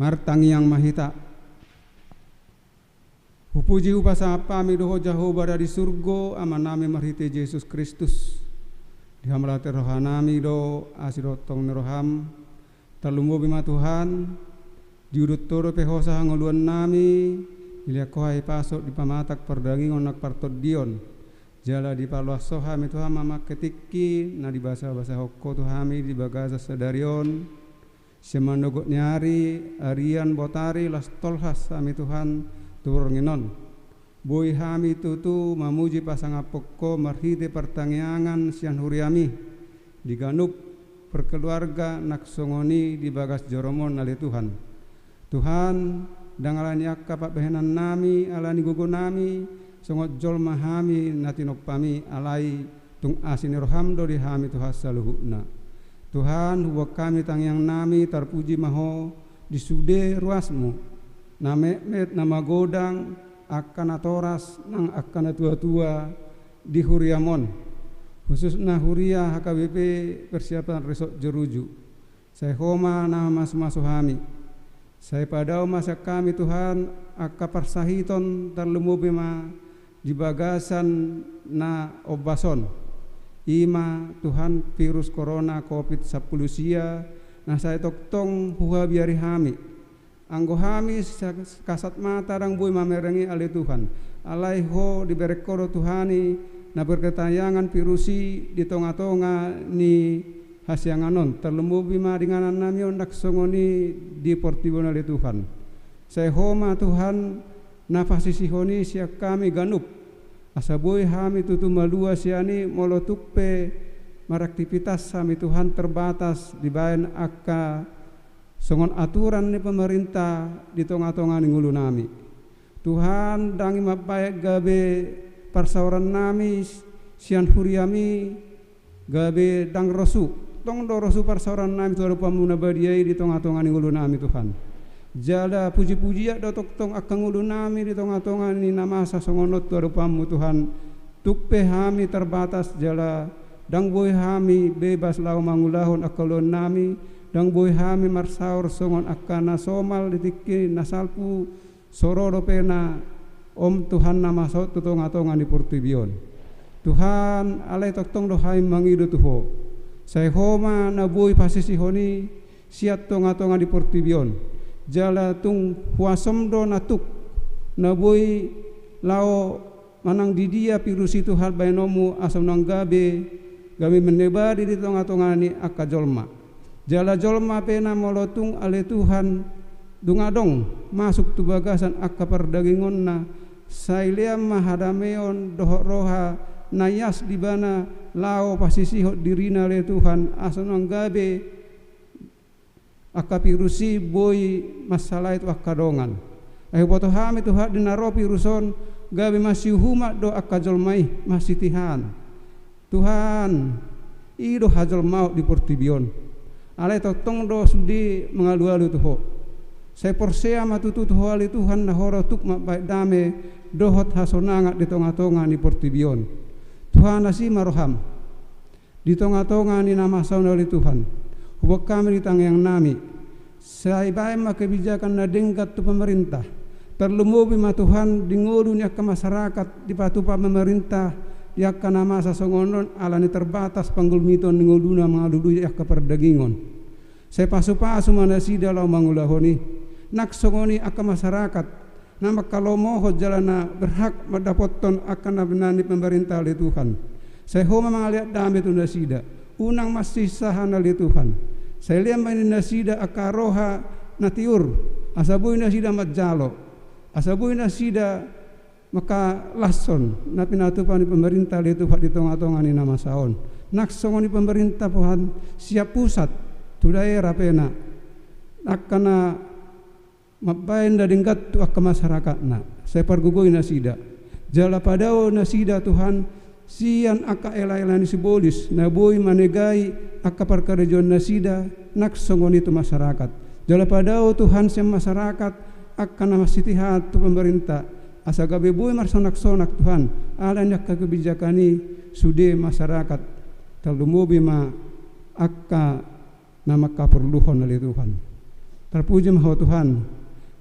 Martangiang ma hita. Hupuji hupasahat hami do Ho Jahowa na di surgo, Amanami marhite Jesus Kristus. Dihamauliatehon rohanami do asi dohot tonga ni roham. Tarlumobi ma Tuhan, diudut Ho dope hosa hangoluannami, dilehon Ho hahipason di pamatang pardagingon nang partondion. Jala dipaloas Ho hami Tuhan mamangke tingki na dibasabasahon Ho tu hami di bagasan sadari on. Sian manogot ni ari, arian, botari, laos tolhas hami Tuhan tu borngin on. Boi hami tutu mamuji pasangaphon Ho marhite partangiangan sian huriami di ganup parkeluarga nang songon i di bagas joroMon ale Tuhan. Tuhan, ndang ala ni angka pambahenannami, ala ni gogonami, songon jolma hami na tinompaMi, alai tung asi ni roham do di hami Tuhan saluhutna. Tuhan, huboan hami tangiangnami, tarpuji ma Ho di sude ruasMu, na metmet, na magodang, angka natoras nang angka natuatua di huriaMon, khususna huria H K B P Persiapan Resort Jeruju. Sai Ho ma na mamasumasu hami. Sai padao ma sian hami Tuhan angka parsahiton, tarlumobi ma di bagasan na ombas on. I ma Tuhan virus corona covid sampulu sia na sai tongtong huhabiari hami. Anggo hami sa-, kasat mata ndang boi mamereng i ale Tuhan. Alai Ho, dibereng Ho do Tuhan i na berketayangan virus i di tonga-tonga ni hasiangan on. Tarlumobi ma di inganannami on nang songon i di portibi on ale Tuhan. Sai Ho ma Tuhan na pasisihon i sian hami ganup. Asa boi hami tutu malua sian i molo tung pe maraktivitas hami Tuhan terbatas dibaen angka songon aturan ni pemerintah di tonga-tonga ni ngolunami. Tuhan, ndang i mambahen gabe parsaorannami sian huriami gabe ndang rosu. Tong do rosu parsaorannami tu adopanmu na badia i di tongatonga ni ngolunami, Tuhan. Jala pujipujian do tongtong angka ngolunami di tongatonga ni na masa songon on tu adopanmu, Tuhan. Tung pe hami terbatas jala ndang boi hami bebas laho mangulahon angka ulaonnami, ndang boi hami marsaor songon angka na somal di tingki na salpu, so ro dope na om Tuhan na masa on tu tongatonga ni portibi on. Tuhan, alai tongtong do hami mangido tu Ho. Sai Ho ma na boi pasisihon i sian tongatonga ni portibi on. Jala tung huasom do na tuk na boi laho manang di dia virus i, Tuhan, bahenonmu asa unang gabe, gabe menyebar di tongatonga ni angka jolma. Jala jolma pe na molo tung ale Tuhan, dung adong masuk tu bagasan angka pardagingonna, sai lean ma hadameon dohot roha na ias di ibana laho pasisihon dirina ale Tuhan, asa unang gabe angka virus i boi mansalai tu angka dongan. Ai huboto hami, Tuhan, di na ro virus on, gabe masiuhuman do angka jolma i, masitihaan. Tuhan, i do hajolmaon di portibi on. Alai tongtong do sude mangalualu tu Ho. Sai porsea ma tutu tu Ho ale Tuhan, na Ho do tuk mambahen dame dohot hasonangan di tongatonga ni portibi on. Tuhan, asi ma roham di tongatonga ni na masa on ale Tuhan. Huboan hami di tangiangnami. Sai bahen ma kebijakan na denggan tu pemerintah. Tarlumobi ma, Tuhan, di ngolu ni angka masyarakat dipatupa pemerintah di angka na masa songon on ala ni terbatas panggulmiton ni ngoluna mangalului angka pardagingon. Sai pasupasu ma nasida laho mangulahon i. Nang songon i angka masyarakat na mangkalomohon jala na berhak mandapothon angka na binahen ni pemerintah ale Tuhan. Sai Ho ma mangalean dame tu nasida. Unang masisahan ale Tuhan. Sai lean ma di nasida angka roha na tiur, asa boi nasida manjalo, asa boi nasida mangkalashon na pinatupa ni pemerintah ale Tuhan di tongatonga ni na masa on. Nang songon i pemerintah, Tuhan, sian pusat tu daerah pe na angka na mambahen na denggan tu angka masyarakatna, sai pargogoi nasida. Jala padao nasida, Tuhan, sian angka elaela ni sibolis na boi manegai angka parkarejoan nasida, nang songon i tu masyarakat. Jala padao, Tuhan, sian masyarakat angka na masitihaan tu pemerintah, asa gabe boi marsonaksonaks, Tuhan, ala ni angka kebijakan i sude masyarakat. Tarlumobi ma angka na mangkaporluhon ale Tuhan. Tarpuji ma Ho Tuhan.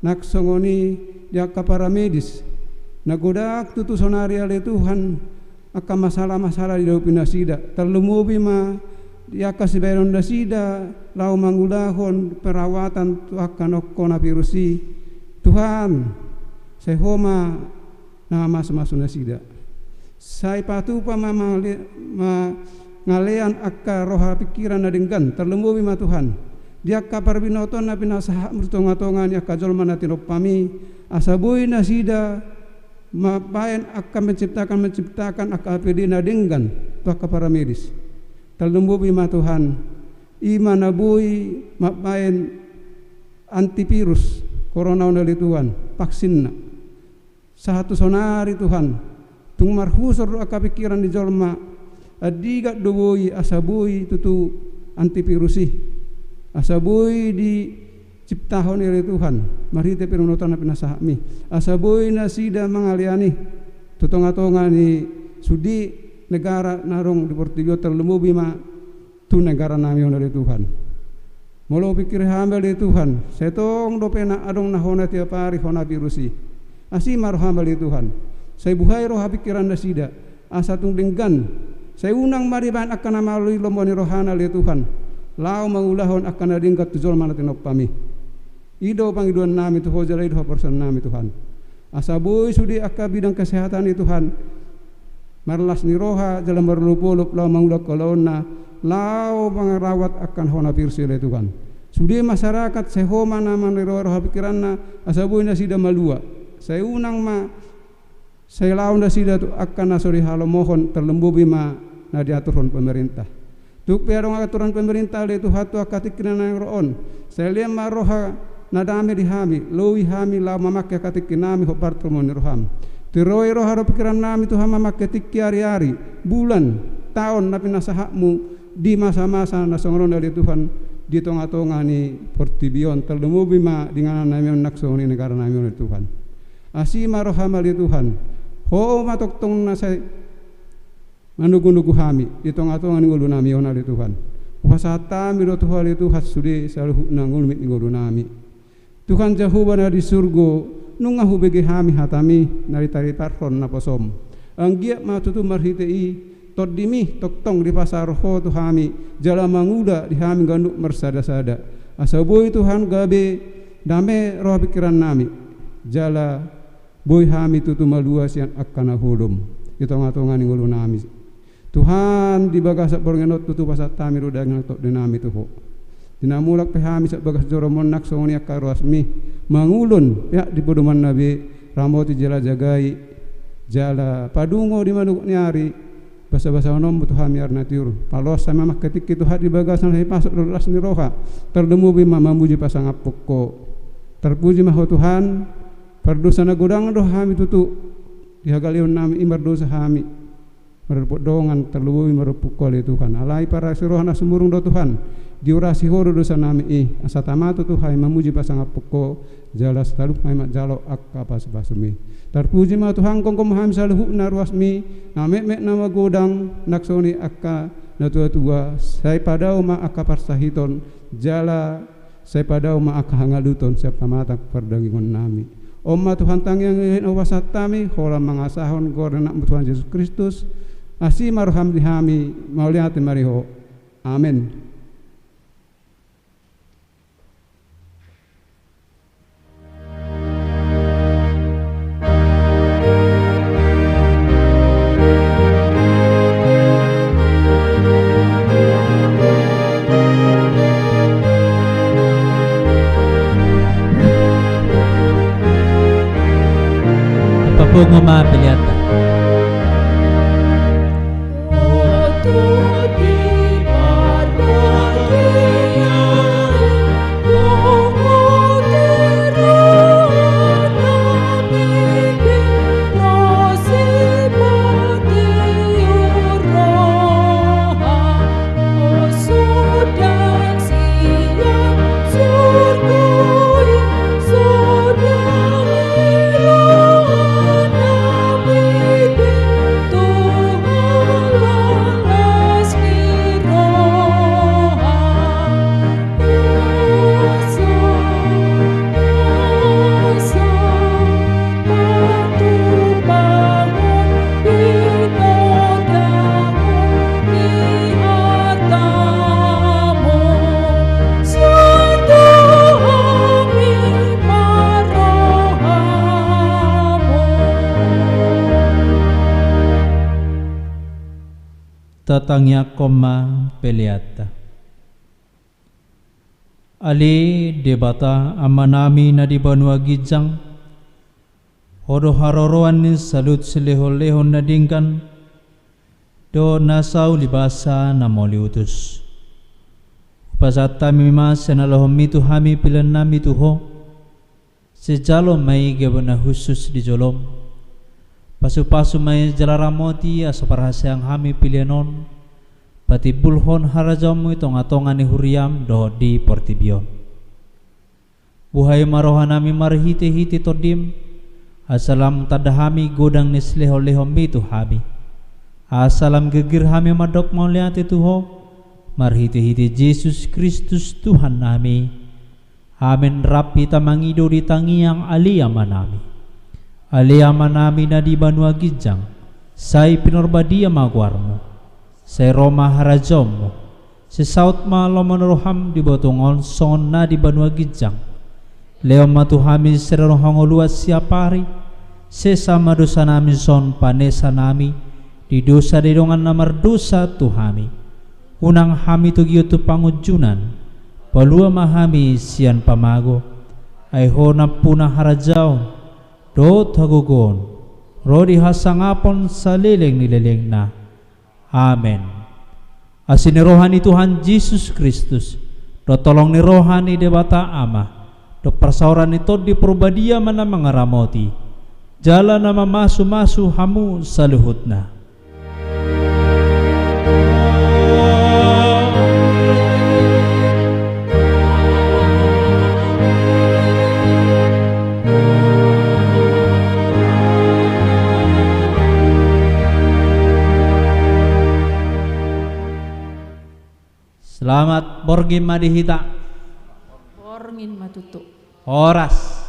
Nang songon i di angka paramedis na godang tutu sonari ale Tuhan, angka masalah-masalah diadopi nasida. Tarlumobi ma di angka sibahenon nasida laho mangulahon perawatan tu angka na coronavirus i. Tuhan, sai Ho ma na mamasumasu nasida. Sai patupa ma mangale-, mangalean angka roha pikiran na denggan, tarlumobi ma Tuhan di angka parbinotoan na pinasahatmu tu tongatonga ni angka jolma na tinompami, asa boi nasida mambahen angka menciptakan-menciptakan angka A P D na denggan tu angka paramedis. Tarlumobi ma Tuhan, i ma na boi mambahen antivirus corona on ale Tuhan, vaksinna. Sahat tu sonari Tuhan, tung marhusor do angka pikiran ni jolma, andigan do boi asa boi tutu antivirus i, asa boi diciptahon i ale Tuhan, marhite parbinotoan na pinasahatmi, asa boi nasida mangalean i tu tongatonga ni sude negara na adong di portibi on, tarlumobi ma tu negara nami on ale Tuhan. Molo hupikiri hami ale Tuhan, sai tong dope na adong na hona tiap ari, hona virus i. Asi ma roham ale Tuhan. Sai buhai roha pikiran nasida, asa tung denggan. Sai unang ma dibahen angka na malo i lomo ni rohana ale Tuhan, laho mangulahon angka na denggan tu jolma na tinompami. I do pangidoan nami tu Ho jala i do haporseaon nami Tuhan. Asa boi sude angka bidang kesehatan i Tuhan marlas ni roha jala marolopolop laho mangulahon ulaonna, laho mangarawat angka na hona virus i ale Tuhan. Sude masyarakat sai Ho ma na mangiroha roha pikiranna, asa boi nasida malua. Sai unang ma sai laho nasida tu angka na so dihalomohon, tarlumobi ma na diaturhon pemerintah. Tung pe adong aturan pemerintah ale Tuhan tu angka tingki na naeng ro on, sai lean ma roha na dame di hami, lobi hami laho mamangke angka tingki nami hombar tolmoon ni roham. Tiroi roha dohot pingkiran nami Tuhan mamangke tingki, ari-ari, bulan, taon na pinasahatmu di masa-masa na songon on ale Tuhan, di tonga-tonga ni portibi on, tarlumobi ma di inganan nami on nang songon i negara nami on ale Tuhan. Asi ma roham ale Tuhan, Ho ma tongtong na sai manogu-nogu hami di tonga-tonga ni ngolu nami on ale Tuhan. Hupasahat hami do tu Ho ale Tuhan sude saluhutna ngolumit ni ngolu nami. Tuhan Jahowa na di surgo, nunga hubege hami hatami na ditariparhon naposom. Anggiat ma tutu marhite i, tondimi tongtong dipasahat Ho tu hami, jala mangula di hami ganup marsada-sada. Asa boi Tuhan gabe dame roha pingkiran nami, jala boi hami tutu malua sian angka na holom di tonga-tonga ni ngolu nami. Tuhan, di bagasan borngin on tutu pasahat hami do daging dohot tondi nami tu Ho. Di na mulak pe hami sian bagas joroMon nang songon i angka ruasMi, mangulon peak di podomanna be, ramoti jala jagai, jala padungo di manogot ni ari, basa-basaononMu tu hami ari na tiur. Paloas hami mamangke tingki Tuhan di bagasan las ni pasuk dohot las ni roha, tarlumobi ma mamuji pasangaphon Ho. Tarpuji ma Ho Tuhan, pardosa na godang do hami tutu, di hagaleon nami i mardosa hami, maradophon dongan, tarlumobi maradophon Ho ale Tuhan. Alai parasi roha na sumurung do Tuhan, diurasi Ho do dosa nami i, asa tama tutu hami mamuji pasangaphon Ho, jala sitalup hami manjalo angka pasu-pasuMi. Tarpuji ma Tuhan, gomgom hami saluhutna ruasMi, na metmet na magodang, nang songon i angka na tua-tua, sai padao ma angka parsahiton, jala sai padao ma angka hangaluton sian pamatang pardagingon nami. On ma Tuhan tangiang na hupasahat hami, holan mangasahon goar ni AnakMu Tuhan Jesus Kristus, asi ma rohaM di hami, mauliate ma di Ho. Amen. Papungu ma peleanta. Tatangiangkon ma peleanta. Ale Debata Amanami na di banua ginjang, Ho do haroroan ni saluhut silehon-lehon na denggan dohot na saulibasa na mauliutus. Hupasahat hami ma sian na nilohomi tu hami peleannami tu Ho, sai jalo ma i gabe na hushus di jolom. Pasu-pasu ma i jala ramoti asa parhaseang hami pelean on patimbulhon harajaonmu i tonga-tonga ni huriam dohot di portibi on. Buhai ma rohanami marhite-hite tondim, asa lam tanda hami godang ni silehon-lehonmi tu hami. Asa lam girgir hami mandok mauliate tu Ho, marhite-hite Jesus Kristus Tuhannami. Amen. Rap hita mangido di tangiang Ale Amanami. Ale Amanami na di banua ginjang, sai pinarbadia ma goarmu. Sai ro ma harajaonmu. Sai saut ma lomo ni roham di banua tonga on songon na di banua ginjang. Lehon ma tu hami sadari on hangoluan siapari. Sesa ma dosanami songon panesanami di dosa ni dongan na mardosa tu hami. Unang hami togihon tu pangunjunan. Palua ma hami sian pamago. Ai Ho nampuna harajaon dohot hagogoon ro di hasangapon saleleng ni lelengna. Amen. Asi ni roha ni Tuhan Jesus Kristus dohot holong ni roha ni Debata Ama Dohot parsaoran ni Tondi Porbadia ma na mangaramoti jala na mamasumasu hamu saluhutna. Selamat borngin ma di hita. Borngin ma tutu. Horas.